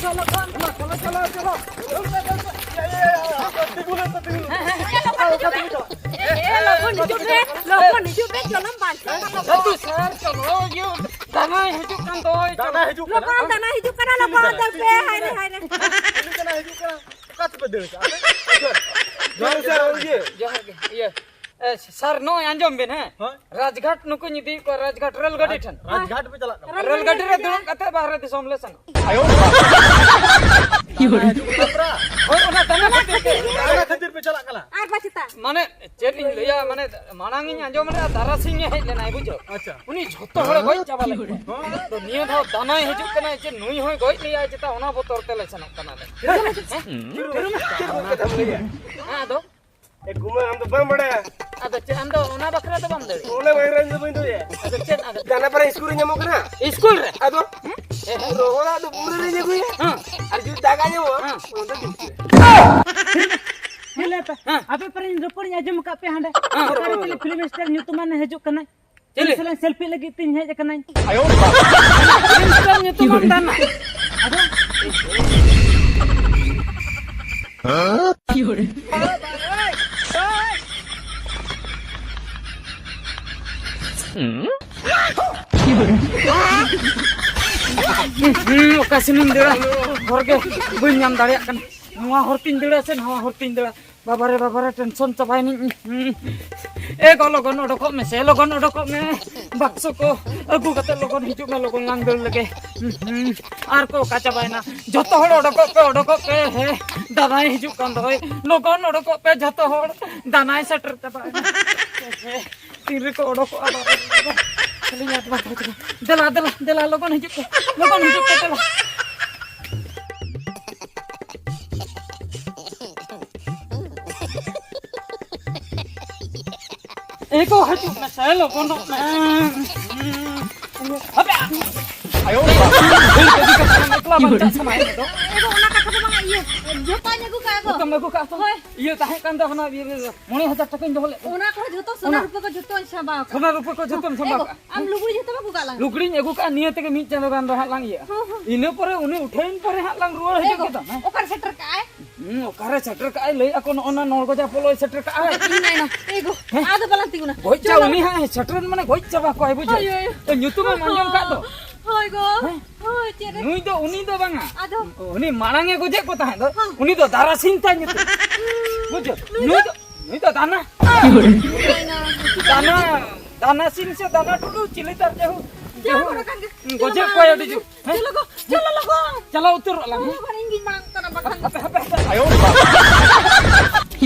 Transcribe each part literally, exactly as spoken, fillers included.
ᱪᱚᱞᱚ, ᱪᱚᱞᱚ, ᱪᱚᱞᱚ, ᱪᱚᱞᱚ᱾ ᱦᱮᱸ, ᱦᱮᱸ, ᱦᱮᱸ, ᱞᱚᱜᱚᱱ ᱦᱤᱡᱩᱜ ᱯᱮ, ᱞᱚᱜᱚᱱ ᱦᱤᱡᱩᱜ ᱯᱮ, ᱪᱚᱞᱚᱢ ᱵᱟᱧᱪᱟᱣ ᱠᱟᱱᱟ᱾ ᱵᱟᱹᱵᱩ ᱥᱟᱨ, ᱪᱚᱞᱚ, ᱤᱭᱟᱹ, ᱫᱟᱱᱟᱭ ᱦᱤᱡᱩᱜ ᱠᱟᱱ ᱫᱚᱭ, ᱫᱟᱱᱟᱭ ᱦᱤᱡᱩᱜ ᱠᱟᱱᱟ᱾ ᱞᱚᱜᱚᱱ ᱫᱟᱱᱟᱭ ᱦᱤᱡᱩᱜ ᱠᱟᱱᱟ, ᱞᱚᱜᱚᱱ ᱫᱟᱹᱲ ᱯᱮ, ᱦᱟᱭ ᱨᱮ, ᱦᱟᱭ ᱨᱮ᱾ ᱪᱤᱞᱤ ᱫᱟᱱᱟᱭ ᱦᱤᱡᱩᱜ ᱠᱟᱱᱟ? ᱚᱠᱟ ᱛᱮᱯᱮ ᱫᱟᱹᱲ ᱠᱟᱜᱼᱟ? ᱡᱚᱦᱟᱨ ᱥᱟᱨ, ᱤᱭᱟᱹ᱾ ᱡᱚᱦᱟᱨ ᱜᱮ, ᱤᱭᱟᱹ᱾ ᱮ, ᱥᱟᱨ, ᱱᱚᱜᱼᱚᱭ ᱟᱸᱡᱚᱢ ᱵᱤᱱ, ᱦᱮᱸ? ᱦᱳᱭ᱾ ᱨᱟᱡᱽᱜᱷᱟᱴ ᱱᱩᱠᱩᱧ ᱤᱫᱤᱭᱮᱫ ᱠᱚᱣᱟ, ᱨᱟᱡᱽᱜᱷᱟᱴ ᱨᱮᱞ ᱜᱟᱹᱰᱤ ᱴᱷᱮᱱ᱾ ᱨᱟᱡᱽᱜᱷᱟᱴ ᱯᱮ ᱪᱟᱞᱟᱜ ᱠᱟᱱᱟ? ᱨᱮᱞ ᱜᱟᱹᱰᱤ ᱨᱮ ᱫᱩᱲᱩᱵ ᱠᱟᱛᱮ ᱵᱟᱦᱨᱮ ᱫᱤᱥᱚᱢ ᱞᱮ ᱥᱮᱱᱚᱜ᱾ ᱟᱭᱳ ᱵᱟᱵᱟ᱾ ᱦᱳᱭ, ᱚᱱᱟ ᱫᱟᱱᱟ ᱠᱷᱟᱹᱛᱤᱨ ᱜᱮ᱾ ᱚᱱᱟ ᱠᱷᱟᱹᱛᱤᱨ ᱯᱮ ᱪᱟᱞᱟᱜ ᱠᱟᱱᱟ? ᱟᱨ ᱵᱟᱪᱮᱛᱟ᱾ ᱢᱟᱱᱮ, ᱪᱮᱫ ᱤᱧ ᱞᱟᱹᱭᱟ, ᱢᱟᱱᱮ, ᱢᱟᱲᱟᱝ ᱤᱧ ᱟᱸᱡᱚᱢ ᱞᱮᱫᱟ, ᱛᱟᱨᱟᱥᱤᱧ ᱮ ᱦᱮᱡ ᱞᱮᱱᱟᱭ, ᱵᱩᱡᱷᱟᱹᱣ? ᱟᱪᱪᱷᱟ᱾ ᱩᱱᱤ ᱡᱷᱚᱛᱚ ᱦᱚᱲᱮ ᱜᱚᱡ ᱪᱟᱵᱟ ᱞᱮᱫ ᱠᱚᱣᱟ᱾ ᱦᱮᱸ᱾ ᱟᱫᱚ ᱱᱤᱭᱟᱹ ᱫᱷᱟᱣ ᱫᱟᱱᱟᱭ ᱦᱤᱡᱩᱜ ᱠᱟᱱᱟᱭ, ᱪᱮᱫ ᱱᱩᱭ ᱦᱚᱸᱭ ᱜᱚᱡ ᱞᱮᱭᱟᱭ, ᱪᱮᱛᱟ ᱚᱱᱟ ᱵᱚᱛᱚᱨ ᱛᱮᱞᱮ ᱥᱮᱱᱚᱜ ᱠᱟᱱᱟ ᱞᱮ᱾ ᱦᱮᱸ? ᱦᱮᱸ, ᱟᱫᱚ? ᱮ ᱜᱩᱢᱟᱹ, ᱟᱢ ᱫᱚ ᱵᱟᱢ ᱵᱟᱲᱟᱭᱟ᱾ ᱟᱫᱚ ᱪᱮᱫ, ᱟᱢ ᱫᱚ ᱚᱱᱟ ᱵᱟᱠᱷᱨᱟ ᱫᱚ ᱵᱟᱢ ᱫᱟᱲᱮᱭᱟᱜᱼᱟ? ᱚᱱᱟ ᱵᱟᱠᱷᱨᱟ ᱫᱚ ᱵᱟᱹᱧ ᱫᱟᱲᱮᱭᱟᱜᱼᱟ᱾ ᱟᱫᱚ ᱪᱮᱫ, ᱟᱫᱚ? ᱫᱟᱱᱟ ᱯᱟᱨᱟ ᱤᱥᱠᱩᱞ ᱨᱮ ᱧᱟᱢᱚᱜ ᱠᱟᱱᱟ᱾ ᱤᱥᱠᱩᱞ ᱨᱮ? ᱟᱫᱚ? ᱦᱮᱸ? ᱨᱚᱦᱚᱲᱟᱜ ᱫᱚ ᱵᱩᱨᱩ ᱨᱮᱧ ᱟᱹᱜᱩᱭᱟ᱾ ᱦᱮᱸ᱾ ᱟᱨ ᱡᱩᱫᱤ ᱫᱟᱜᱟ ᱧᱟᱢᱚᱜᱼᱟ, ᱦᱮᱸ᱾ ᱚᱱᱟ ᱫᱚ ᱵᱤᱥ ᱴᱟᱠᱟ᱾ ᱦᱮᱸ, ᱞᱟᱹᱭ ᱯᱮ᱾ ᱦᱮᱸ᱾ ᱟᱯᱮ ᱯᱟᱨᱤᱧ ᱨᱚᱯᱚᱲᱤᱧ ᱟᱸᱡᱚᱢ ᱟᱠᱟᱫ ᱯᱮ ᱦᱟᱸᱰᱮ᱾ ᱦᱮᱸ᱾ ᱚᱠᱟᱨᱮ ᱪᱤᱞᱤ ᱯᱷᱤᱞᱢ ᱥᱴᱟᱨ ᱧᱩᱛᱩᱢᱟᱱ ᱦᱤᱡᱩᱜ ᱠᱟᱱᱟᱭ? ᱪᱤᱞᱤ? ᱩᱱᱤ ᱥᱟᱞᱟᱜ ᱥᱮᱞᱯᱷᱤ ᱞᱟᱹᱜᱤᱫ ᱛᱤᱧ ᱦᱮᱡ ᱟᱠᱟᱱᱟᱹᱧ᱾ ᱟᱭᱳ ᱵᱟᱵᱟ᱾ ᱯᱷᱤᱞᱢ ᱥᱴᱟᱨ ᱧᱩᱛᱩᱢᱟᱱ ᱫᱟᱱᱟ᱾ ᱟᱫᱚ? ᱦᱩᱸ, ᱚᱠᱟ ᱥᱮᱱᱤᱧ ᱫᱟᱹᱲᱟ? ᱦᱚᱨ ᱜᱮ ᱵᱟᱹᱧ ᱧᱟᱢ ᱫᱟᱲᱮᱭᱟᱜ ᱠᱟᱱᱟ᱾ ᱱᱚᱣᱟ ᱦᱚᱨ ᱛᱤᱧ ᱫᱟᱹᱲᱟ ᱥᱮ ᱱᱚᱣᱟ ᱦᱚᱨ ᱛᱤᱧ ᱫᱟᱹᱲᱟ? ᱵᱟᱵᱟᱨᱮ, ᱵᱟᱵᱟᱨᱮ, ᱴᱮᱱᱥᱚᱱ ᱪᱟᱵᱟᱭᱮᱱᱟᱹᱧ᱾ ᱦᱩᱸ᱾ ᱮ ᱜᱚ, ᱞᱚᱜᱚᱱ ᱚᱰᱚᱠᱚᱜ ᱢᱮ ᱥᱮ, ᱞᱚᱜᱚᱱ ᱚᱰᱚᱠᱚᱜ ᱢᱮ᱾ ᱵᱟᱠᱥᱚ ᱠᱚ ᱟᱹᱜᱩ ᱠᱟᱛᱮ ᱞᱚᱜᱚᱱ ᱦᱤᱡᱩᱜ ᱢᱮ, ᱞᱚᱜᱚᱱ ᱞᱟᱝ ᱫᱟᱹᱲ ᱞᱮᱜᱮ᱾ ᱦᱩᱸ, ᱦᱩᱸ᱾ ᱟᱨ ᱠᱚ ᱚᱠᱟ ᱪᱟᱵᱟᱭᱮᱱᱟ? ᱡᱚᱛᱚ ᱦᱚᱲ ᱚᱰᱚᱠᱚᱜ ᱯᱮ, ᱚᱰᱚᱠᱚᱜ ᱯᱮ᱾ ᱦᱮᱸ, ᱫᱟᱫᱟᱭ ᱦᱤᱡᱩᱜ ᱠᱟᱱ ᱫᱚᱭ᱾ ᱞᱚᱜᱚᱱ ᱚᱰᱚᱠᱚᱜ ᱯᱮ ᱡᱚᱛᱚ ᱦᱚᱲ, ᱫᱟᱱᱟᱭ ᱥᱮᱴᱮᱨ ᱪᱟᱵᱟᱭᱮᱱᱟ᱾ ᱛᱤᱱ ᱨᱮᱠᱚ ᱚᱰᱚᱠᱚᱜᱼᱟ ᱵᱟᱵᱟ ᱨᱮ ᱵᱟᱵᱟ᱾ ᱠᱷᱟᱹᱞᱤ ᱧᱟᱢ ᱵᱟᱝ ᱦᱩᱭ ᱠᱟᱱᱟ᱾ ᱫᱮᱞᱟ, ᱫᱮᱞᱟ, ᱫᱮᱞᱟ, ᱞᱚᱜᱚᱱ ᱦᱤᱡᱩᱜ ᱯᱮ, ᱞᱚᱜᱚᱱ ᱦᱤᱡᱩᱜ ᱯᱮ, ᱫᱮᱞᱟ᱾ ᱮ ᱜᱚ, ᱦᱤᱡᱩᱜ ᱢᱮ ᱥᱮ, ᱞᱚᱜᱚᱱᱚᱜ ᱢᱮ᱾ ᱦᱟᱯᱮ! ᱟᱭᱳ ᱵᱟᱵᱟ᱾ ᱮᱠᱞᱟ ᱵᱟᱧᱪᱟᱜ ᱥᱟᱱᱟᱭᱮᱫ ᱢᱮ ᱫᱚ᱾ ᱮ ᱜᱚ, ᱚᱱᱟ ᱠᱟᱛᱷᱟ ᱫᱚ ᱵᱟᱝ, ᱤᱭᱟᱹ, ᱡᱷᱚᱛᱚᱧ ᱟᱹᱜᱩ ᱠᱟᱜᱼᱟ ᱜᱚ᱾ ᱡᱷᱚᱛᱚᱢ ᱟᱹᱜᱩ ᱠᱟᱜᱼᱟ ᱛᱚ? ᱦᱳᱭ᱾ ᱤᱭᱟᱹ ᱛᱟᱦᱮᱸ ᱠᱟᱱ ᱫᱚ ᱦᱟᱱᱟ ᱤᱭᱟᱹ ᱨᱮ ᱢᱚᱬᱮ ᱦᱟᱡᱟᱨ ᱴᱟᱠᱟᱧ ᱫᱚᱦᱚ ᱞᱮᱫ ᱫᱚ᱾ ᱚᱱᱟ ᱠᱚ ᱡᱷᱚᱛᱚ ᱥᱚᱱᱟ ᱚᱱᱟ ᱨᱩᱯᱟᱹ ᱠᱚ ᱡᱷᱚᱛᱚᱧ ᱥᱟᱢᱵᱟᱣ ᱠᱟᱜᱼᱟ᱾ ᱥᱚᱱᱟ ᱨᱩᱯᱟᱹ ᱠᱚ ᱡᱷᱚᱛᱚᱢ ᱥᱟᱢᱵᱟᱣ ᱮ ᱜᱚ, ᱠᱟᱜᱼᱟ᱾ ᱟᱢ ᱞᱩᱜᱽᱲᱤ ᱡᱷᱚᱛᱚ ᱵᱟᱠᱚ ᱜᱟᱞᱟᱝ᱾ ᱞᱩᱜᱽᱲᱤᱧ ᱟᱹᱜᱩ ᱠᱟᱜᱼᱟ, ᱱᱤᱭᱟᱹ ᱛᱮᱜᱮ ᱢᱤᱫ ᱪᱟᱸᱫᱳ ᱜᱟᱱ ᱫᱚ ᱦᱟᱸᱜ ᱞᱟᱝ ᱤᱭᱟᱹᱜᱼᱟ᱾ ᱦᱚᱸ, ᱦᱚᱸ᱾ ᱤᱱᱟᱹ ᱯᱚᱨᱮ ᱩᱱᱤ ᱩᱴᱷᱟᱹᱭᱮᱱ ᱯᱚᱨᱮ ᱦᱟᱸᱜ ᱞᱟᱝ ᱨᱩᱣᱟᱹᱲ ᱮ ᱦᱤᱡᱩᱜ ᱜᱚ, ᱠᱮᱫᱟ, ᱦᱮᱸ? ᱚᱠᱟᱨᱮ ᱥᱮᱴᱮᱨ ᱠᱟᱜᱼᱟᱭ? ᱦᱩᱸ, ᱚᱠᱟᱨᱮ ᱥᱮᱴᱮᱨ ᱠᱟᱜᱼᱟᱭ? ᱞᱟᱹᱭᱮᱫᱼᱟ ᱠᱚ ᱱᱚᱜᱼᱚ ᱱᱟ ᱱᱚᱲᱜᱚᱡᱟ ᱯᱚᱞᱚᱭ ᱥᱮᱴᱮᱨ ᱠᱟᱜᱼᱟᱭ᱾ ᱤᱧ ᱢᱮᱱᱟ, ᱮ ᱜᱚ, ᱦᱮᱸ? ᱟᱫᱚ ᱵᱟᱞᱟᱝ ᱛᱤᱸᱜᱩᱱᱟ᱾ ᱜᱚᱡ ᱪᱟ ᱪᱚᱞᱚ᱾ ᱩᱱᱤ ᱦᱟᱸᱜ ᱮ ᱥᱮᱴᱮᱨᱮᱱ ᱢᱟᱱᱮ ᱜᱚᱡ ᱪᱟᱵᱟ ᱠᱚᱣᱟᱭ, ᱵᱩᱡᱷᱟᱹᱣ? ᱦᱳᱭ, ᱦᱳᱭ᱾ ᱮ, ᱧᱩᱛᱩᱢᱮᱢ ᱟᱸᱡᱚᱢ ᱠᱟᱜ ᱫᱚ? ᱦᱳᱭ ᱜᱚ᱾ ᱦᱮᱸ? ᱦᱳᱭ, ᱪᱮᱫ ᱨᱮ? ᱱᱩᱭ ᱫᱚ, ᱩᱱᱤ ᱫᱚ ᱵᱟᱝᱟ᱾ ᱟᱫᱚ? ᱩᱱᱤ ᱢᱟᱲᱟᱝ ᱮ ᱜᱚᱡᱮᱫ ᱠᱚ ᱛᱟᱦᱮᱸᱫ ᱫᱚ, ᱦᱮᱸ᱾ ᱩᱱᱤ ᱫᱚ ᱫᱟᱨᱟᱥᱤᱧ ᱛᱟᱭ ᱧᱩᱛᱩᱢ᱾ ᱵᱩᱡᱷᱟᱹᱣ? ᱱᱩᱭ ᱱᱩᱭ ᱫᱚ? ᱫᱚ, ᱱᱩᱭ ᱫᱚ ᱫᱟᱱᱟ᱾ ᱦᱳᱭ, ᱱᱟ᱾ ᱫᱟᱱᱟ, ᱫᱟᱱᱟ ᱥᱤᱝ ᱥᱮ ᱫᱟᱱᱟ ᱴᱩᱰᱩ, ᱪᱤᱞᱤ ᱛᱟᱨ ᱡᱮᱦᱳ, ᱡᱮᱦᱳ᱾ ᱦᱩᱸ, ᱜᱚᱡᱮᱫ ᱠᱚᱣᱟᱭ ᱟᱹᱰᱤ ᱡᱳᱨ᱾ ᱦᱮᱸ? ᱪᱚᱞᱚ ᱜᱚ, ᱪᱚᱞᱚ ᱞᱚᱜᱚᱱ᱾ ᱪᱟᱞᱟᱣ ᱩᱛᱟᱹᱨᱚᱜ ᱟᱞᱟᱝ, ᱦᱮᱸ? ᱵᱟᱠᱷᱟᱱ ᱤᱧ ᱜᱤᱧ ᱢᱟᱲᱟᱝ ᱠᱟᱱᱟ ᱵᱟᱠᱷᱟᱱ᱾ ᱦᱟᱯᱮ, ᱦᱟᱯᱮ, ᱦᱟᱯᱮ᱾ ᱟᱭᱳ ᱵᱟᱵᱟ᱾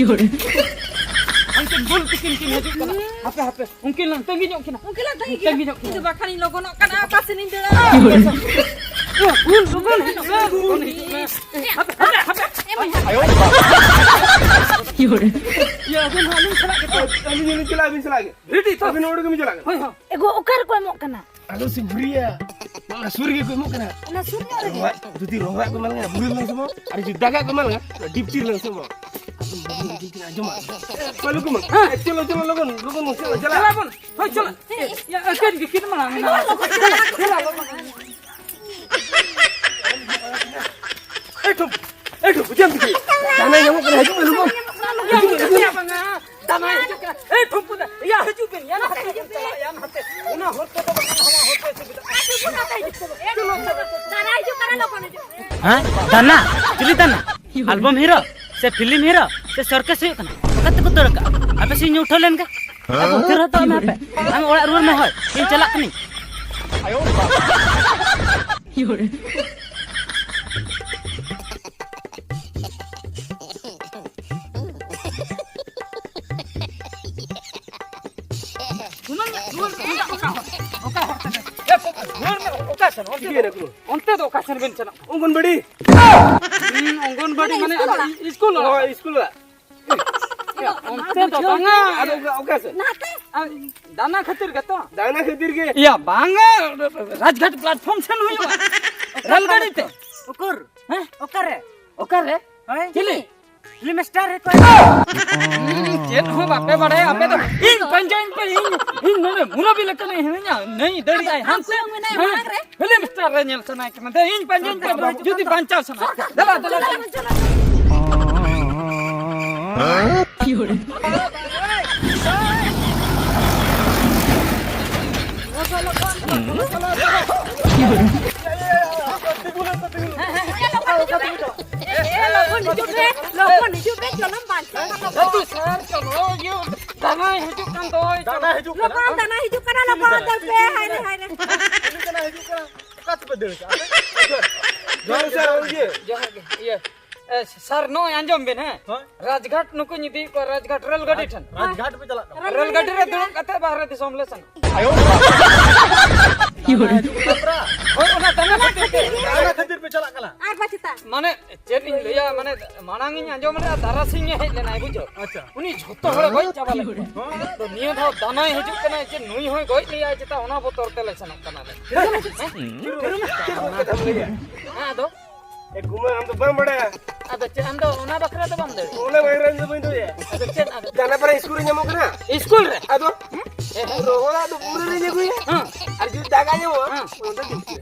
ᱩᱱᱠᱤᱱ ᱵᱩᱞ ᱛᱤᱠᱤᱱ ᱠᱤᱱ ᱦᱤᱡᱩᱜ ᱠᱟᱱᱟ᱾ ᱦᱟᱯᱮ, ᱦᱟᱯᱮ᱾ ᱩᱱᱠᱤᱱ ᱞᱟᱝ ᱛᱟᱺᱜᱤ ᱧᱚᱜ ᱠᱤᱱᱟ᱾ ᱩᱱᱠᱤᱱ ᱞᱟᱝ ᱛᱟᱺᱜᱤ ᱠᱤᱱᱟ᱾ ᱛᱟᱺᱜᱤ ᱧᱚᱜ ᱠᱤᱱᱟ᱾ ᱤᱧ ᱫᱚ ᱵᱟᱠᱷᱟᱱᱤᱧ ᱞᱚᱜᱚᱱᱚᱜ ᱠᱟᱱᱟ, ᱚᱠᱟ ᱥᱮᱱᱤᱧ ᱫᱟᱹᱲᱟ? ᱩᱞ ᱞᱚᱜᱚᱱ ᱦᱤᱡᱩᱜ ᱢᱮ, ᱞᱚᱜᱚᱱ ᱦᱤᱡᱩᱜ ᱢᱮ᱾ ᱦᱟᱯᱮ, ᱦᱟᱯᱮ, ᱦᱟᱯᱮ᱾ ᱮᱢᱟᱹᱧ ᱦᱟᱯᱮ᱾ ᱟᱭᱳ ᱵᱟᱵᱟ᱾ ᱤᱭᱟᱹ, ᱟᱹᱵᱤᱱ ᱦᱚᱸ ᱟᱹᱞᱤᱧ ᱥᱟᱞᱟᱜ ᱜᱮ ᱛᱚ᱾ ᱟᱹᱞᱤᱧ ᱦᱚᱸᱞᱤᱧ ᱪᱟᱞᱟᱜᱼᱟ, ᱟᱹᱵᱤᱱ ᱥᱟᱞᱟᱜ ᱜᱮ᱾ ᱨᱮᱰᱤ ᱛᱚ? ᱟᱹᱵᱤᱱ ᱱᱚᱰᱮ ᱜᱮᱵᱤᱱ ᱪᱟᱞᱟᱜ ᱠᱟᱱᱟ? ᱦᱳᱭ, ᱦᱳᱭ᱾ ᱮᱜᱳ, ᱚᱠᱟ ᱨᱮᱠᱚ ᱮᱢᱚᱜ ᱠᱟᱱᱟ? ᱟᱞᱚ ᱥᱮ ᱵᱷᱩᱨᱤᱭᱟ᱾ ᱚᱱᱟ ᱥᱩᱨ ᱨᱮᱜᱮ ᱠᱚ ᱮᱢᱚᱜ ᱠᱟᱱᱟ᱾ ᱚᱱᱟ ᱥᱩᱨ ᱧᱚᱜ ᱨᱮᱜᱮ? ᱨᱚᱦᱚᱭ, ᱡᱩᱫᱤ ᱨᱚᱦᱚᱭ ᱠᱚ ᱢᱮᱱ ᱞᱮ, ᱵᱷᱩᱨᱤ ᱞᱮ ᱥᱮ ᱵᱟᱝ? ᱟᱨ ᱡᱩᱫᱤ ᱫᱟᱜᱟ ᱠᱚ ᱢᱮᱱ ᱞᱮ, ᱰᱤᱯᱪᱤ ᱞᱮ ᱥᱮ ᱵᱟᱝ? ᱟᱸᱡᱚᱢᱟ᱾ ᱵᱟᱹᱞᱩ ᱠᱚ ᱢᱟ᱾ ᱦᱮᱸ᱾ ᱮ, ᱪᱚᱞᱚ, ᱪᱚᱞᱚ, ᱞᱚᱜᱚᱱ, ᱞᱚᱜᱚᱱ, ᱪᱚᱞᱚ, ᱪᱟᱞᱟᱜ ᱪᱟᱞᱟᱜ ᱵᱚᱱ᱾ ᱦᱳᱭ, ᱪᱚᱞᱚ᱾ ᱮ, ᱮ, ᱮᱠᱮᱱ ᱜᱮ ᱠᱤᱱ ᱢᱟᱲᱟᱝ ᱮᱱᱟ᱾ ᱪᱚᱞᱚ, ᱞᱚᱜᱚᱱ, ᱪᱚᱞᱚ, ᱞᱚᱜᱚᱱ᱾ ᱮ, ᱴᱷᱩᱢ, ᱮ, ᱴᱷᱩᱢ, ᱵᱩᱡᱷᱟᱹᱣ ᱠᱮᱫᱟ? ᱡᱟᱦᱟᱸᱭ ᱧᱟᱢᱚᱜ ᱠᱟᱱᱟ, ᱦᱤᱡᱩᱜ ᱢᱮ, ᱞᱚᱜᱚᱱ᱾ ᱦᱤᱡᱩᱜ ᱢᱮ, ᱦᱤᱡᱩᱜ ᱢᱮ᱾ ᱵᱟᱝᱟ, ᱫᱟᱱᱟ ᱦᱤᱡᱩᱜ ᱠᱟᱱᱟ᱾ ᱮ, ᱴᱷᱩᱢᱯᱩ ᱫᱟ, ᱭᱟ, ᱦᱤᱡᱩᱜ ᱵᱤᱱ, ᱭᱟ, ᱱᱟᱛᱮ ᱵᱚᱱ ᱪᱟᱞᱟᱜᱼᱟ, ᱭᱟ, ᱱᱟᱛᱮ᱾ ᱚᱱᱟ ᱦᱚᱨ ᱛᱮᱫᱚ ᱵᱟᱝᱟ, ᱱᱚᱣᱟ ᱦᱚᱨ ᱛᱮ ᱥᱩᱵᱤᱫᱷᱟ᱾ ᱫᱟᱱᱟ ᱦᱤᱡᱩᱜ ᱠᱟᱱᱟ, ᱞᱚᱜᱚᱱ ᱦᱤᱡᱩᱜ ᱢᱮ᱾ ᱦᱮᱸ? ᱫᱟᱱᱟ? ᱪᱤᱞᱤ ᱫᱟᱱᱟ? ᱟᱞᱵᱟᱢ ᱦᱤᱨᱳ? ᱥᱮ ᱯᱷᱤᱞᱢ ᱦᱤᱨᱳ? ᱥᱮ ᱥᱟᱨᱠᱟᱥ ᱦᱩᱭᱩᱜ ᱠᱟᱱᱟ? ᱚᱠᱟ ᱛᱮᱠᱚ ᱫᱟᱹᱲ ᱠᱟᱜᱼᱟ? ᱟᱯᱮ ᱥᱮᱫ ᱤᱧ ᱩᱴᱷᱟᱹᱣ ᱞᱮᱱ ᱜᱮ? ᱟᱫᱚ ᱩᱛᱟᱹᱨ ᱦᱚᱴᱚ ᱟᱜ ᱢᱮ ᱟᱯᱮ᱾ ᱟᱢ ᱚᱲᱟᱜ ᱨᱩᱣᱟᱹᱲ ᱢᱮ ᱦᱳᱭ᱾ ᱤᱧ ᱪᱟᱞᱟᱜ ᱠᱟᱹᱱᱟᱹᱧ᱾ ᱚᱠᱟ ᱦᱚᱨ ᱛᱮ? ᱨᱩᱣᱟᱹᱲ ᱢᱮ, ᱚᱠᱟ ᱥᱮᱱ? ᱚᱱᱛᱮ ᱫᱚ, ᱚᱱᱛᱮ ᱫᱚ ᱚᱠᱟ ᱥᱮᱱ ᱵᱮᱱ ᱪᱟᱞᱟᱜ ᱠᱟᱱᱟ? ᱚᱝᱜᱚᱱᱵᱟᱲᱤ᱾ ᱦᱩᱸ, ᱚᱝᱜᱚᱱᱵᱟᱲᱤ ᱢᱟᱱᱮ ᱟᱫᱚ ᱤᱥᱠᱩᱞ ᱚᱲᱟᱜ᱾ ᱦᱳᱭ, ᱤᱥᱠᱩᱞ ᱚᱲᱟᱜ᱾ ᱚᱱᱛᱮ ᱫᱚ ᱵᱟᱝᱟ᱾ ᱟᱫᱚ ᱚᱠᱟ, ᱚᱠᱟ ᱥᱮᱱ? ᱱᱟᱛᱮ᱾ ᱟᱨ ᱫᱟᱱᱟ ᱠᱷᱟᱹᱛᱤᱨ ᱜᱮᱛᱚ? ᱫᱟᱱᱟ ᱠᱷᱟᱹᱛᱤᱨ ᱜᱮ᱾ ᱤᱭᱟ, ᱵᱟᱝᱟ, ᱨᱟᱡᱽᱜᱷᱟᱴ ᱯᱞᱟᱴᱯᱷᱚᱨᱢ ᱥᱮᱱ ᱦᱩᱭᱩᱜᱼᱟ᱾ ᱨᱮᱞ ᱜᱟᱹᱰᱤ ᱛᱮ᱾ ᱩᱠᱩᱨ? ᱦᱮᱸ? ᱚᱠᱟᱨᱮ? ᱚᱠᱟᱨᱮ? ᱦᱳᱭ᱾ ᱪᱤᱞᱤ? ᱯᱷᱤᱞᱢ ᱥᱴᱟᱨ ᱨᱮ ᱠᱚ᱾ ᱪᱮᱫ ᱦᱚᱸ ᱵᱟᱯᱮ ᱵᱟᱲᱟᱭᱟ ᱟᱯᱮ ᱫᱚ᱾ ᱤᱧ ᱯᱟᱸᱡᱟᱧ ᱯᱮ, ᱤᱧ, ᱤᱧ ᱱᱚᱰᱮ ᱢᱩᱨᱟᱵᱤ ᱞᱮᱠᱟᱱᱤᱧ ᱦᱤᱱᱟᱹᱧᱟ᱾ ᱱᱟᱹᱭ ᱫᱟᱹᱲᱤᱭᱟᱭ ᱦᱟᱱᱛᱮ᱾ ᱚᱠᱚᱭ ᱢᱮᱱᱟᱭᱟ ᱢᱟᱲᱟᱝ ᱨᱮ? ᱯᱷᱤᱞᱢ ᱥᱴᱟᱨ ᱨᱮ ᱧᱮᱞ ᱥᱟᱱᱟᱭᱮ ᱠᱟᱱᱟ᱾ ᱫᱮ, ᱤᱧ ᱯᱟᱸᱡᱟᱧ ᱯᱮ, ᱡᱩᱫᱤ ᱵᱟᱧᱪᱟᱣ ᱥᱟᱱᱟᱭᱮ ᱠᱟᱱᱟ᱾ ᱫᱮᱞᱟ, ᱫᱮᱞᱟ, ᱫᱮᱞᱟ᱾ ᱮ, ᱮ, ᱞᱚᱜᱚᱱ ᱦᱤᱡᱩᱜ ᱯᱮ, ᱞᱚᱜᱚᱱ ᱦᱤᱡᱩᱜ ᱯᱮ, ᱪᱚᱞᱚᱢ ᱵᱟᱧᱪᱟᱣ᱾ ᱫᱟᱱᱟᱭ ᱦᱤᱡᱩᱜ ᱠᱟᱱ ᱫᱚᱭ᱾ ᱫᱟᱱᱟ ᱦᱤᱡᱩᱜ ᱠᱟᱱᱟ᱾ ᱞᱚᱜᱚᱱ ᱫᱟᱱᱟ ᱦᱤᱡᱩᱜ ᱠᱟᱱᱟ, ᱞᱚᱜᱚᱱ ᱫᱟᱹᱲ ᱯᱮ, ᱦᱟᱭ ᱨᱮ, ᱦᱟᱭ ᱨᱮ᱾ ᱫᱟᱱᱟ ᱦᱤᱡᱩᱜ ᱠᱟᱱᱟ᱾ ᱚᱠᱟ ᱛᱮᱯᱮ ᱫᱟᱹᱲ ᱠᱟᱜᱼᱟ? ᱡᱚᱦᱟᱨ ᱜᱮ, ᱥᱟᱨ, ᱤᱭᱟᱹ᱾ ᱡᱚᱦᱟᱨ ᱜᱮ, ᱤᱭᱟᱹ᱾ ᱮ, ᱥᱟᱨ, ᱱᱚᱜᱼᱚᱭ ᱟᱸᱡᱚᱢ ᱵᱤᱱ, ᱦᱮᱸ? ᱦᱳᱭ᱾ ᱨᱟᱡᱽᱜᱷᱟᱴ ᱱᱩᱠᱩᱧ ᱤᱫᱤᱭᱮᱫ ᱠᱚᱣᱟ, ᱨᱟᱡᱽᱜᱷᱟᱴ ᱨᱮᱞ ᱜᱟᱹᱰᱤ ᱴᱷᱮᱱ᱾ ᱨᱟᱡᱽᱜᱷᱟᱴ ᱯᱮ ᱪᱟᱞᱟᱜ ᱠᱟᱱᱟ? ᱨᱮᱞ ᱜᱟᱹᱰᱤ ᱨᱮ ᱫᱩᱲᱩᱵ ᱠᱟᱛᱮ ᱵᱟᱦᱨᱮ ᱫᱤᱥᱚᱢ ᱞᱮ ᱥᱮᱱᱚᱜᱼᱟ᱾ ᱦᱳᱭ, ᱚᱱᱟ ᱫᱟᱱᱟ ᱠᱷᱟᱹᱛᱤᱨ ᱛᱮ᱾ ᱫᱟᱱᱟ ᱠᱷᱟᱹᱛᱤᱨ ᱯᱮ ᱪᱟᱞᱟᱜ ᱠᱟᱱᱟ? ᱟᱨ ᱵᱟᱪᱮᱛᱟ᱾ ᱢᱟᱱᱮ, ᱪᱮᱫ ᱤᱧ ᱞᱟᱹᱭᱟ, ᱢᱟᱱᱮ, ᱢᱟᱲᱟᱝ ᱤᱧ ᱟᱸᱡᱚᱢ ᱞᱮᱫᱼᱟ, ᱫᱟᱨᱟᱥᱤᱧ ᱮ ᱦᱮᱡ ᱞᱮᱱᱟᱭ, ᱵᱩᱡᱷᱟᱹᱣ? ᱟᱪᱪᱷᱟ᱾ ᱩᱱᱤ ᱡᱷᱚᱛᱚ ᱦᱚᱲᱮ ᱜᱚᱡ ᱪᱟᱵᱟ ᱞᱮᱫ ᱠᱚᱣᱟ᱾ ᱦᱮᱸ᱾ ᱛᱚ, ᱱᱤᱭᱟᱹ ᱫᱷᱟᱣ ᱫᱟᱱᱟᱭ ᱦᱤᱡᱩᱜ ᱠᱟᱱᱟᱭ, ᱪᱮᱫ ᱱᱩᱭ ᱦᱚᱸᱭ ᱜᱚᱡ ᱞᱮᱭᱟ, ᱪᱮᱛᱟ ᱚᱱᱟ ᱵᱚᱛᱚᱨ ᱛᱮᱞᱮ ᱥᱮᱱᱚᱜ ᱠᱟᱱᱟᱞᱮ᱾ ᱦᱮᱸ? ᱦᱮᱸ, ᱟᱫᱚ? ᱮ ᱠᱩᱢᱟᱨ, ᱟᱢ ᱫᱚ ᱵᱟᱢ ᱵᱟᱲᱟᱭᱟ᱾ ᱟᱫᱚ ᱪᱮᱫ, ᱟᱢ ᱫᱚ ᱚᱱᱟ ᱵᱟᱠᱷᱨᱟ ᱫᱚ ᱵᱟᱢ ᱫᱟᱹᱲ? ᱚᱱᱟ ᱵᱟᱠᱷᱨᱟ ᱫᱚ ᱵᱟᱹᱧ ᱫᱟᱹᱲ᱾ ᱟᱫᱚ ᱪᱮᱫ ᱟᱫᱚ? ᱡᱟᱱᱟ ᱯᱟᱨᱟ ᱥᱠᱩᱞ ᱨᱮ ᱧᱟᱢᱚᱜ ᱠᱟᱱᱟ᱾ ᱥᱠᱩᱞ ᱨᱮ? ᱟᱫᱚ? ᱦᱮᱸ᱾ ᱨᱚᱦᱚᱲᱟᱜ ᱫᱚ ᱯᱩᱨᱟᱹ ᱨᱮᱧ ᱟᱹᱜᱩᱭᱟ᱾ ᱦᱮᱸ᱾ ᱟᱨ ᱡᱩᱫᱤ ᱫᱟᱜᱟ ᱧᱟᱢᱚᱜᱼᱟ, ᱦᱮᱸ᱾ ᱚᱱᱟ ᱫᱚ ᱰᱤᱯ ᱨᱮ᱾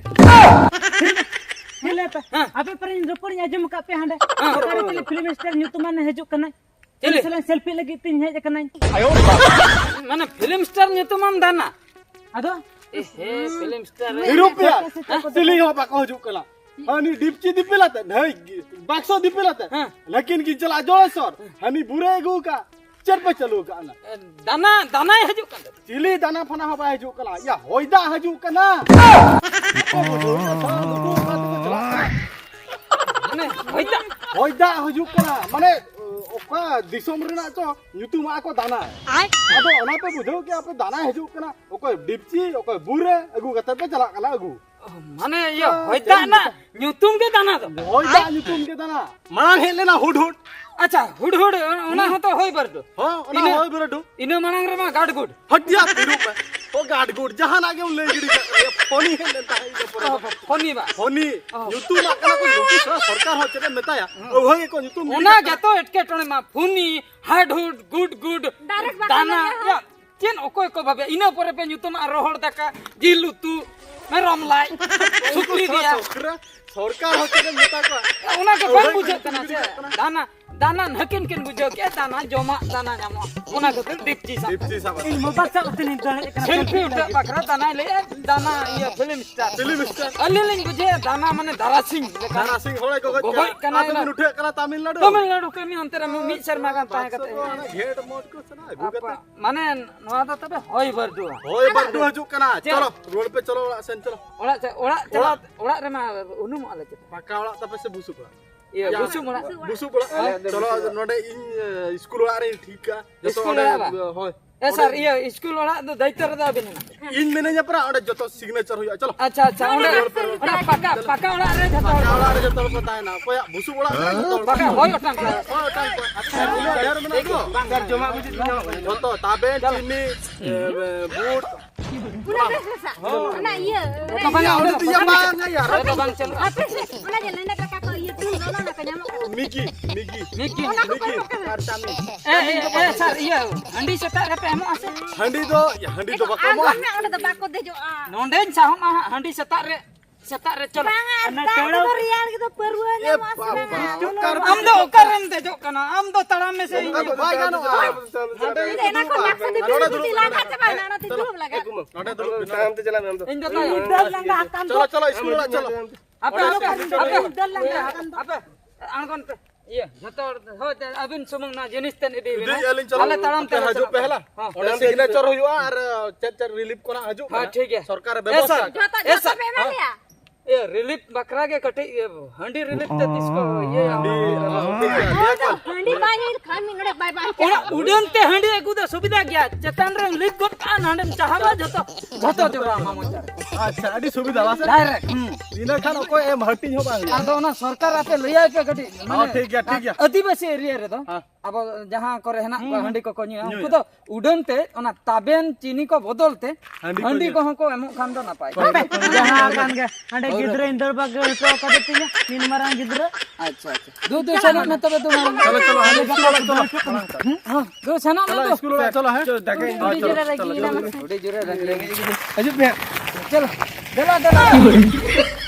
ᱦᱮᱸ, ᱞᱟᱹᱭ ᱯᱮ᱾ ᱦᱮᱸ᱾ ᱟᱯᱮ ᱯᱟᱨᱤᱧ ᱨᱚᱯᱚᱲᱤᱧ ᱟᱸᱡᱚᱢ ᱟᱠᱟᱫ ᱯᱮ ᱦᱟᱸᱰᱮ᱾ ᱦᱮᱸ᱾ ᱚᱠᱟᱨᱮ ᱪᱤᱞᱤ ᱯᱷᱤᱞᱢ ᱥᱴᱟᱨ ᱧᱩᱛᱩᱢᱟᱱ ᱦᱤᱡᱩᱜ ᱠᱟᱱᱟᱭ? ᱪᱤᱞᱤ? ᱩᱱᱤ ᱥᱟᱞᱟᱜ ᱥᱮᱞᱯᱷᱤ ᱞᱟᱹᱜᱤᱫ ᱛᱤᱧ ᱦᱮᱡ ᱟᱠᱟᱱᱟᱹᱧ᱾ ᱢᱟᱱᱮ ᱯᱷᱤᱞᱢ ᱥᱴᱟᱨ ᱧᱩᱛᱩᱢᱟᱱ ᱫᱟᱱᱟ? ᱟᱫᱚ? ᱮ ᱦᱮ, ᱯᱷᱤᱞᱢ ᱥᱴᱟᱨ ᱨᱮ᱾ ᱦᱤᱨᱳ ᱯᱮᱭᱟ᱾ ᱦᱮᱸ? ᱪᱤᱞᱤ ᱦᱚᱸ ᱵᱟᱠᱚ ᱦᱤᱡᱩᱜ ᱠᱟᱱᱟ᱾ ᱦᱟᱹᱱᱤ ᱰᱤᱯᱪᱤ ᱫᱤᱯᱤᱞ ᱟᱛᱮ, ᱦᱟᱹᱭ, ᱵᱟᱠᱥᱚ ᱫᱤᱯᱤᱞ ᱟᱛᱮ᱾ ᱦᱮᱸ᱾ ᱞᱮᱠᱤᱱ ᱠᱤᱱ ᱪᱟᱞᱟᱜ ᱡᱚᱲᱮᱥᱚᱨ᱾ ᱦᱟᱹᱱᱤ ᱵᱩᱨᱟᱹᱭ ᱟᱹᱜᱩ ᱟᱠᱟᱫ᱾ ᱪᱮᱫ ᱯᱮ ᱪᱟᱹᱞᱩ ᱟᱠᱟᱫ ᱚᱱᱟ? ᱫᱟᱱᱟ, ᱫᱟᱱᱟᱭ ᱦᱤᱡᱩᱜ ᱠᱟᱱ ᱛᱟᱯᱮ᱾ ᱪᱤᱞᱤ ᱫᱟᱱᱟ ᱯᱷᱟᱱᱟ ᱦᱚᱸ ᱵᱟᱭ ᱦᱤᱡᱩᱜ ᱠᱟᱱᱟ᱾ ᱭᱟ, ᱦᱚᱭ ᱫᱟᱜ ᱦᱤᱡᱩᱜ ᱠᱟᱱᱟ᱾ ᱟᱠᱚ ᱠᱚ ᱫᱟᱹᱲ ᱠᱟᱜ ᱠᱷᱟᱱ ᱱᱩᱠᱩ ᱚᱠᱟ ᱛᱮᱠᱚ ᱪᱟᱞᱟᱜ ᱠᱟᱱᱟ? ᱢᱟᱱᱮ, ᱦᱚᱭ ᱫᱟᱜ᱾ ᱦᱚᱭ ᱫᱟᱜ ᱦᱤᱡᱩᱜ ᱠᱟᱱᱟ᱾ ᱢᱟᱱᱮ, ᱚᱠᱟ ᱫᱤᱥᱚᱢ ᱨᱮᱱᱟᱜ ᱪᱚ ᱧᱩᱛᱩᱢ ᱟᱠᱚ ᱫᱟᱱᱟ᱾ ᱟᱭ᱾ ᱟᱫᱚ ᱚᱱᱟ ᱯᱮ ᱵᱩᱡᱷᱟᱹᱣ ᱠᱮᱜᱼᱟ ᱯᱮ, ᱫᱟᱱᱟ ᱦᱤᱡᱩᱜ ᱠᱟᱱᱟ᱾ ᱚᱠᱚᱭ ᱰᱤᱯᱪᱤ, ᱚᱠᱚᱭ ᱵᱩᱨᱮ ᱟᱹᱜᱩ ᱠᱟᱛᱮ ᱯᱮ ᱪᱟᱞᱟᱜ ᱠᱟᱱᱟ ᱟᱹᱜᱩ᱾ ᱢᱟᱱᱮ ᱤᱭᱟᱹ ᱦᱚᱭ ᱫᱟᱜ ᱨᱮᱱᱟᱜ ᱧᱩᱛᱩᱢ ᱜᱮ ᱫᱟᱱᱟ ᱫᱚ᱾ ᱦᱚᱭ ᱫᱟᱜ ᱧᱩᱛᱩᱢ ᱜᱮ ᱫᱟᱱᱟ᱾ ᱢᱟᱲᱟᱝ ᱦᱮᱡ ᱞᱮᱱᱟ ᱦᱩᱰᱦᱩᱰ᱾ ᱟᱪᱪᱷᱟ, ᱦᱩᱰᱦᱩᱰ, ᱚᱱᱟ ᱦᱚᱸᱛᱚ ᱦᱚᱭ ᱵᱟᱹᱨᱰᱩ᱾ ᱦᱚᱸ, ᱚᱱᱟ ᱤᱱᱟᱹ, ᱦᱚᱭ ᱵᱟᱹᱨᱰᱩ᱾ ᱤᱱᱟᱹ ᱢᱟᱲᱟᱝ ᱨᱮᱢᱟ ᱜᱟᱰᱜᱩᱰ᱾ ᱦᱟᱹᱴᱤᱭᱟ ᱛᱤᱨᱩᱯ ᱢᱮ᱾ ᱚ, ᱜᱟᱰᱜᱩᱰ, ᱡᱟᱦᱟᱱᱟᱜ ᱜᱮᱢ ᱞᱟᱹᱭ ᱜᱤᱰᱤ ᱠᱟᱜ ᱠᱟᱱᱟ᱾ ᱯᱷᱚᱱᱤ ᱦᱮᱡ ᱞᱮᱱ ᱛᱟᱦᱮᱸᱫ ᱤᱱᱟᱹ ᱯᱚᱨᱮ ᱫᱚ᱾ ᱚ, ᱯᱷᱚᱱᱤ ᱵᱟ᱾ ᱯᱷᱚᱱᱤ᱾ ᱚ᱾ ᱧᱩᱛᱩᱢᱟᱜ ᱠᱟᱱᱟ ᱠᱚ ᱱᱩᱠᱩ ᱥᱟᱞᱟ ᱥᱚᱨᱠᱟᱨ ᱦᱚᱸ ᱪᱮᱫ ᱮ ᱢᱮᱛᱟᱭᱟ? ᱦᱩᱸ᱾ ᱟᱹᱣᱦᱟᱹ ᱜᱮᱠᱚ ᱧᱩᱛᱩᱢ ᱜᱤᱰᱤ ᱚᱱᱟ ᱠᱟᱜ ᱠᱟᱱᱟ᱾ ᱡᱚᱛᱚ ᱮᱴᱠᱮᱴᱚᱬᱮ ᱢᱟ ᱯᱷᱚᱱᱤ, ᱦᱟᱰᱦᱩᱰ, ᱜᱩᱰᱜᱩᱰ, direct ᱵᱟᱠᱚ ᱫᱟᱱᱟ, ᱞᱟᱹᱭᱟ᱾ ᱭᱟ, ᱪᱮᱫ ᱚᱠᱚᱭ ᱠᱚ ᱵᱷᱟᱵᱮ? ᱤᱱᱟᱹ ᱯᱚᱨᱮ ᱯᱮ ᱧᱩᱛᱩᱢᱟ ᱨᱚᱦᱚᱲ ᱫᱟᱠᱟ, ᱡᱤᱞ ᱩᱛᱩ, ᱢᱮᱨᱚᱢ ᱞᱟᱡ, ᱥᱩᱠᱨᱤ ᱨᱮᱭᱟᱜ᱾ ᱥᱚᱨᱠᱟᱨ, ᱥᱚᱨᱠᱟᱨ ᱦᱚᱸ ᱪᱮᱫ ᱮᱢ ᱢᱮᱛᱟ ᱠᱚᱣᱟ? ᱚᱱᱟ ᱜᱮ ᱵᱟᱝ ᱵᱩᱡᱷᱟᱹᱜ ᱠᱟᱱᱟ ᱥᱮ᱾ ᱫᱟᱱᱟ, ᱫᱟᱱᱟ ᱱᱟᱹᱠᱤᱱ ᱠᱤᱱ ᱵᱩᱡᱷᱟᱹᱣ ᱠᱮᱫ, ᱫᱟᱱᱟ ᱡᱚᱢᱟᱜ, ᱫᱟᱱᱟ ᱧᱟᱢᱚᱜᱼᱟ᱾ ᱚᱱᱟ ᱠᱷᱟᱹᱛᱤᱨ ᱰᱤᱯᱪᱤ ᱥᱟᱵ᱾ ᱰᱤᱯᱪᱤ ᱥᱟᱵ᱾ ᱤᱧ ᱢᱳᱵᱟᱭᱤᱞ ᱥᱟᱵ ᱠᱟᱛᱮ ᱞᱤᱧ ᱫᱟᱹᱲ ᱦᱮᱡ ᱠᱟᱱᱟ᱾ ᱥᱮᱞᱯᱷᱤ ᱩᱴᱷᱟᱹᱣ ᱵᱟᱠᱷᱨᱟ ᱫᱟᱱᱟᱭ ᱞᱟᱹᱭᱮᱫᱼᱟ, ᱫᱟᱱᱟ ᱤᱭᱟᱹ ᱯᱷᱤᱞᱢ ᱥᱴᱟᱨ᱾ Film star. ᱟᱹᱞᱤᱧ ᱞᱤᱧ ᱵᱩᱡᱷᱟᱹᱣᱟ ᱫᱟᱱᱟ ᱢᱟᱱᱮ ᱫᱟᱨᱟᱥᱤᱝ ᱞᱮᱠᱟ᱾ ᱫᱟᱨᱟᱥᱤᱝ ᱦᱚᱲᱮ ᱜᱚᱜᱚᱡ ᱜᱚᱜᱚᱡ ᱠᱟᱱᱟ᱾ ᱟᱯᱮ ᱵᱤᱱ ᱩᱴᱷᱟᱹᱜ ᱠᱟᱱᱟ ᱛᱟᱢᱤᱞᱱᱟᱲᱩ᱾ ᱛᱟᱢᱤᱞᱱᱟᱲᱩ ᱠᱟᱹᱢᱤ ᱚᱱᱛᱮ ᱨᱮ ᱢᱤᱫ ᱥᱮᱨᱢᱟ ᱜᱟᱱ ᱛᱟᱦᱮᱸ ᱠᱟᱛᱮ᱾ ᱚᱱᱟ ᱜᱷᱮᱴ ᱢᱚᱴ ᱠᱚ ᱥᱟᱱᱟ ᱟᱹᱜᱩ ᱠᱟᱛᱮ᱾ ᱢᱟᱱᱮ ᱱᱚᱣᱟ ᱫᱚ ᱛᱚᱵᱮ ᱦᱚᱭ ᱵᱟᱹᱨᱰᱩ᱾ ᱦᱚᱭ ᱵᱟᱹᱨᱰᱩ ᱦᱤᱡᱩᱜ ᱠᱟᱱᱟ᱾ ᱪᱮᱫ? ᱪᱚᱞᱚ, ᱨᱩᱣᱟᱹᱲ ᱯᱮ, ᱪᱚᱞᱚ ᱚᱲᱟᱜ ᱥᱮᱱ, ᱪᱚᱞᱚ᱾ ᱚᱲᱟᱜ ᱪᱟ-, ᱚᱲᱟᱜ ᱪᱟᱞᱟᱜ, ᱚᱲᱟᱜ᱾ ᱚᱲᱟᱜ ᱨᱮᱢᱟ ᱩᱱᱩᱢᱚᱜ ᱟᱞᱮ ᱪᱮᱫ? ᱯᱟᱠᱟ ᱚᱲᱟᱜ ᱛᱟᱯᱮ ᱥᱮ ᱵᱩᱥᱩᱵ ᱚᱲᱟᱜ? ᱤᱭᱟᱹ, ᱭᱟ᱾ ᱵᱩᱥᱩᱵ ᱚᱲᱟᱜ᱾ ᱵᱩᱥᱩᱵ ᱚᱲᱟᱜ᱾ ᱦᱮᱸ, ᱪᱚᱞᱚ, ᱵᱩᱥᱩᱵ ᱚᱲᱟᱜ᱾ ᱱᱚᱰᱮ ᱤᱧ, ᱮ, ᱥᱠᱩᱞ ᱚᱲᱟᱜ ᱨᱮᱧ ᱴᱷᱤᱠᱟ᱾ ᱡᱚᱛᱚ ᱥᱠᱩᱞ ᱚᱸᱰᱮ, ᱚᱲᱟᱜ ᱵᱟ? ᱦᱳᱭ᱾ ᱮ ᱥᱟᱨ, ᱚᱸᱰᱮ ᱤᱭᱟᱹ, ᱥᱠᱩᱞ ᱚᱲᱟᱜ ᱫᱚ ᱫᱟᱭᱤᱛᱛᱚ ᱨᱮᱫᱚ ᱟᱹᱵᱤᱱ ᱦᱮᱱᱟᱜ᱾ ᱤᱧ ᱢᱤᱱᱟᱹᱧᱟ ᱯᱨᱟ, ᱚᱸᱰᱮ ᱡᱚᱛᱚ ᱥᱤᱜᱽᱱᱮᱪᱟᱨ ᱦᱩᱭᱩᱜᱼᱟ᱾ ᱪᱚᱞᱚ᱾ ᱟᱪᱪᱷᱟ, ᱟᱪᱪᱷᱟ, ᱚᱸᱰᱮ, ᱚᱸᱰᱮ ᱯᱟᱠᱟ, ᱯᱟᱠᱟ ᱚᱲᱟᱜ ᱨᱮ ᱡᱚᱛᱚ ᱦᱚᱲ᱾ ᱯᱟᱠᱟ ᱚᱲᱟᱜ ᱨᱮ ᱡᱚᱛᱚ ᱦᱚᱲ ᱠᱚ ᱛᱟᱦᱮᱱᱟ᱾ ᱚᱠᱚᱭᱟᱜ ᱵᱩᱥᱩᱵ ᱚᱲᱟᱜ ᱨᱮ ᱡᱚᱛᱚ ᱦᱚᱲ᱾ ᱯᱟᱠᱟ, ᱦᱳᱭ, ᱚᱴᱟᱝ ᱠᱚ᱾ ᱦᱳᱭ, ᱚᱴᱟᱝ ᱠᱚ᱾ ᱟᱪᱪᱷᱟ, ᱩᱱᱟᱹᱜ ᱰᱷᱮᱨ ᱢᱮᱱᱟᱜ ᱫᱚ᱾ ᱥᱟᱨ, ᱡᱚᱢᱟᱜ ᱢᱟᱹᱡᱷᱤ ᱧᱟᱢᱚᱜ ᱠᱟᱱᱟ᱾ ᱡᱚᱛᱚ ᱛᱟᱵᱮᱱ, ᱪᱤᱱᱤ, ᱮ, ᱵᱩᱴ, ᱚᱱᱟ ᱵᱮᱥ ᱵᱮᱥᱟ᱾ ᱦᱚᱸ᱾ ᱚᱱᱟ ᱤᱭᱟᱹ, ᱚᱱᱟ ᱵᱟᱠᱷᱟᱱ ᱤᱭᱟᱹ᱾ ᱚᱸᱰᱮ ᱤᱭᱟᱹ ᱵᱟᱝ, ᱤᱭᱟᱹ᱾ ᱚᱸᱰᱮ ᱫᱚ ᱵᱟᱝ ᱪᱟᱞᱩᱜᱼᱟ᱾ ᱟᱯᱮ ᱥᱮᱫ ᱚᱱᱟ ᱡᱮ ᱞᱮᱸᱰᱮᱫ ᱞᱮᱠᱟ ᱠᱚ ᱤᱭᱟᱹ ᱛᱩᱞ ᱫᱚ, ᱚᱱᱟ ᱠᱚ ᱧᱟᱢᱚᱜ ᱠᱟᱱᱟ? ᱢᱤᱜᱤ, ᱢᱤᱜᱤ᱾ ᱢᱤᱜᱤ᱾ ᱚᱱᱟ ᱠᱚ ᱢᱤᱜᱤ ᱧᱟᱢᱚᱜ ᱠᱟᱱᱟ? ᱟᱨ ᱪᱟᱣᱢᱤᱱ᱾ ᱮ, ᱮ, ᱮ, ᱥᱟᱨ, ᱤᱭᱟᱹ, ᱦᱟᱺᱰᱤ ᱥᱮᱛᱟᱜ ᱨᱮᱯᱮ ᱮᱢᱚᱜᱼᱟ ᱥᱮ? ᱦᱟᱺᱰᱤ ᱫᱚ, ᱦᱟᱺᱰᱤ ᱫᱚ ᱵᱟᱠᱚ ᱮᱢᱚᱜᱼᱟ᱾ ᱟᱬᱜᱚᱱ ᱢᱮ, ᱚᱸᱰᱮ ᱫᱚ ᱵᱟᱠᱚ ᱫᱮᱡᱚᱜᱼᱟ᱾ ᱱᱚᱸᱰᱮᱧ ᱥᱟᱦᱚᱵᱼᱟ ᱦᱟᱸᱜ, ᱦᱟᱺᱰᱤ ᱥᱮᱛᱟᱜ ᱨᱮ, ᱥᱮᱛᱟᱜ ᱨᱮ ᱪᱚᱞᱚ᱾ ᱵᱟᱝᱟ, ᱚᱱᱟ ᱫᱟᱜ ᱴᱟᱹᱲᱟᱹ ᱨᱮᱫᱚ ᱨᱮᱭᱟᱲ ᱜᱮᱫᱚ, ᱯᱟᱹᱨᱣᱟᱹ ᱮ ᱧᱟᱢᱚᱜᱼᱟ ᱥᱮ? ᱵᱟᱵᱟ, ᱚᱠᱟᱨᱮ ᱟᱢ ᱫᱚ ᱚᱠᱟᱨᱮᱢ ᱫᱮᱡᱚᱜ ᱠᱟᱱᱟ? ᱟᱢ ᱫᱚ ᱛᱟᱲᱟᱢ ᱢᱮᱥᱮ᱾ ᱚᱱᱠᱟ ᱫᱚ ᱵᱟᱭ ᱜᱟᱱᱚᱜᱼᱟ᱾ ᱦᱟᱸᱰᱮ ᱤᱧ ᱫᱚ ᱮᱱᱟ ᱠᱷᱚᱱ ᱱᱟᱠᱥᱟ ᱫᱮᱵᱤ ᱱᱚᱰᱮ ᱫᱩᱲᱩᱵ ᱫᱩᱲᱩᱵ ᱢᱮ, ᱞᱟᱸᱜᱟ ᱱᱚᱰᱮ᱾ ᱪᱟᱵᱟᱭᱮᱱᱟ, ᱚᱱᱟᱛᱮ ᱪᱚᱞᱚ, ᱫᱩᱲᱩᱵ ᱞᱟᱜᱟ᱾ ᱮ, ᱠᱩᱢᱟᱹᱝ, ᱱᱚᱰᱮ ᱫᱩᱲᱩᱵ ᱢᱮ, ᱛᱟᱲᱟᱢ ᱛᱮ ᱪᱟᱞᱟᱜ ᱢᱮ ᱟᱢ ᱫᱚ᱾ ᱤᱧ ᱫᱚ ᱛᱟᱭᱚᱢ᱾ ᱰᱟᱹᱨ ᱞᱟᱸᱜᱟ ᱟᱠᱟᱱ ᱪᱚᱞᱚ, ᱫᱚ᱾ ᱪᱚᱞᱚ, ᱥᱠᱩᱞ ᱚᱲᱟᱜ ᱪᱚᱞᱚ᱾ ᱟᱯᱮ, ᱟᱯᱮ, ᱟᱯᱮ, ᱟᱯᱮ, ᱟᱯᱮ, ᱟᱯᱮ, ᱟᱬᱜᱚᱱ ᱯᱮ᱾ ᱤᱭᱟᱹ, ᱡᱚᱛᱚ ᱦᱚᱲ, ᱦᱳᱭ, ᱟᱹᱵᱤᱱ ᱥᱩᱢᱩᱝ ᱱᱟ ᱡᱤᱱᱤᱥ ᱛᱮᱫ ᱤᱫᱤ ᱵᱤᱱ᱾ ᱤᱫᱤᱭᱮᱫᱼᱟ ᱞᱤᱧ, ᱪᱚᱞᱚ᱾ ᱟᱞᱮ ᱛᱟᱲᱟᱢ ᱛᱮ ᱟᱯᱮ ᱦᱤᱡᱩᱜ ᱯᱮ ᱪᱟᱞᱟᱜᱼᱟ᱾ ᱦᱮᱞᱟ᱾ ᱦᱚᱸ, ᱚᱸᱰᱮ ᱚᱸᱰᱮ ᱥᱤᱜᱽᱱᱮᱪᱟᱨ ᱦᱩᱭᱩᱜᱼᱟ ᱟᱨ ᱪᱮᱫ ᱪᱮᱫ ᱨᱤᱞᱤᱯ ᱠᱚ ᱱᱟᱜ ᱦᱤᱡᱩᱜ ᱦᱮᱸ, ᱠᱟᱱᱟ᱾ ᱴᱷᱤᱠ ᱜᱮᱭᱟ᱾ ᱥᱚᱨᱠᱟᱨᱮ ᱮ, ᱵᱮᱵᱚᱥᱛᱷᱟ ᱥᱟᱨ᱾ ᱡᱚᱛᱚ, ᱮ, ᱡᱚᱛᱚ ᱥᱟᱨ᱾ ᱯᱮ ᱮᱢᱟ ᱞᱮᱭᱟ᱾ ᱤᱭᱟᱹ, ᱨᱤᱞᱤᱯ ᱵᱟᱠᱷᱨᱟ ᱜᱮ ᱠᱟᱹᱴᱤᱡ, ᱤᱭᱟᱹ, ᱦᱟᱺᱰᱤ ᱨᱤᱞᱤᱯ ᱛᱮ ᱛᱤᱥ ᱠᱚ ᱤᱭᱟᱹᱭᱟ? ᱦᱟᱺᱰᱤ, ᱦᱟᱺᱰᱤ ᱵᱟᱭ ᱧᱩᱭ ᱞᱮᱠᱷᱟᱱ ᱢᱤᱫ ᱰᱚᱸᱰᱮᱠ ᱵᱟᱭ ᱵᱟᱧᱪᱟᱜᱼᱟ᱾ ᱚᱱᱟ ᱩᱰᱟᱹᱱ ᱛᱮ ᱦᱟᱺᱰᱤ ᱟᱹᱜᱩ ᱫᱚ ᱥᱩᱵᱤᱫᱷᱟ ᱜᱮᱭᱟ, ᱪᱮᱛᱟᱱ ᱨᱮᱢ ᱞᱤᱯ ᱜᱚᱫ ᱠᱟᱜᱼᱟ, ᱱᱟᱸᱰᱮᱢ ᱪᱟᱦᱟᱵᱟ, ᱡᱚᱛᱚ, ᱡᱚᱛᱚ ᱡᱚᱵᱽᱨᱟ ᱟᱢᱟᱜ ᱢᱚᱪᱟ ᱨᱮ᱾ ᱟᱪᱪᱷᱟ, ᱟᱹᱰᱤ ᱥᱩᱵᱤᱫᱷᱟ ᱵᱟᱝ ᱥᱮ? ᱰᱟᱭᱨᱮᱠᱴ᱾ ᱤᱱᱟᱹ ᱠᱷᱟᱱ ᱚᱠᱚᱭ ᱮᱢ ᱦᱟᱹᱴᱤᱧ ᱦᱚᱸ ᱵᱟᱝ ᱦᱩᱭᱩᱜᱼᱟ᱾ ᱟᱫᱚ ᱚᱱᱟ ᱥᱚᱨᱠᱟᱨ ᱟᱯᱮ ᱞᱟᱹᱭᱟᱭ ᱯᱮ ᱠᱟᱹᱴᱤᱡ, ᱦᱚᱸ, ᱢᱟᱱᱮ, ᱴᱷᱤᱠ ᱜᱮᱭᱟ, ᱴᱷᱤᱠ ᱜᱮᱭᱟ᱾ ᱟᱹᱫᱤᱵᱟᱹᱥᱤ ᱮᱨᱤᱭᱟ ᱨᱮᱫᱚ ᱦᱮᱸ᱾ ᱟᱵᱚ ᱡᱟᱦᱟᱸ ᱠᱚᱨᱮ ᱦᱮᱱᱟᱜ ᱠᱚᱣᱟ, ᱦᱩᱸ᱾ ᱦᱟᱺᱰᱤ ᱠᱚᱠᱚ ᱧᱩᱭᱟ, ᱩᱱᱠᱩ ᱧᱩᱭᱟ᱾ ᱫᱚ ᱩᱰᱟᱹᱱ ᱛᱮ ᱚᱱᱟ ᱛᱟᱵᱮᱱ ᱪᱤᱱᱤ ᱠᱚ ᱵᱚᱫᱚᱞ ᱛᱮ ᱦᱟᱺᱰᱤ ᱠᱚ ᱦᱟᱺᱰᱤ ᱧᱩᱭᱟ᱾ ᱠᱚᱦᱚᱸ ᱠᱚ ᱮᱢᱚᱜ ᱠᱷᱟᱱ ᱫᱚ ᱱᱟᱯᱟᱭ ᱠᱚᱜᱼᱟ᱾ ᱦᱟᱯᱮ, ᱡᱟᱦᱟᱸ ᱠᱟᱱ ᱜᱮ, ᱦᱟᱸᱰᱮ ᱦᱳᱭ, ᱜᱤᱫᱽᱨᱟᱹᱧ ᱫᱟᱹᱲ ᱵᱟᱜᱟᱹ ᱦᱚᱪᱚ ᱟᱠᱟᱫᱮ ᱛᱤᱧᱟᱹ, ᱢᱤᱫ ᱢᱟᱨᱟᱝ ᱜᱤᱫᱽᱨᱟᱹ᱾ ᱟᱪᱪᱷᱟ, ᱟᱪᱪᱷᱟ᱾ ᱫᱩ, ᱫᱩ, ᱥᱮᱱᱚᱜ ᱢᱮ ᱛᱚᱵᱮ, ᱫᱩ ᱢᱟᱨᱟᱝ᱾ ᱪᱚᱞᱚ, ᱪᱚᱞᱚ, ᱦᱟᱺᱰᱤ ᱥᱠᱩᱞ ᱚᱲᱟᱜ ᱪᱚᱞᱚ᱾ ᱦᱮᱸ, ᱫᱩ, ᱥᱮᱱᱚᱜ ᱢᱮ, ᱪᱚᱞᱚ, ᱫᱩ᱾ ᱥᱠᱩᱞ ᱚᱲᱟᱜ ᱪᱚᱞᱚ, ᱦᱮᱸ? ᱦᱩᱰᱤᱧ ᱡᱩᱨᱮ ᱨᱟᱹᱜᱤᱭᱮᱱᱟ ᱢᱟᱥᱮ᱾ ᱦᱤᱡᱩᱜ ᱯᱮ᱾ ᱪᱚᱞᱚ, ᱫᱮᱞᱟ, ᱫᱮᱞᱟ᱾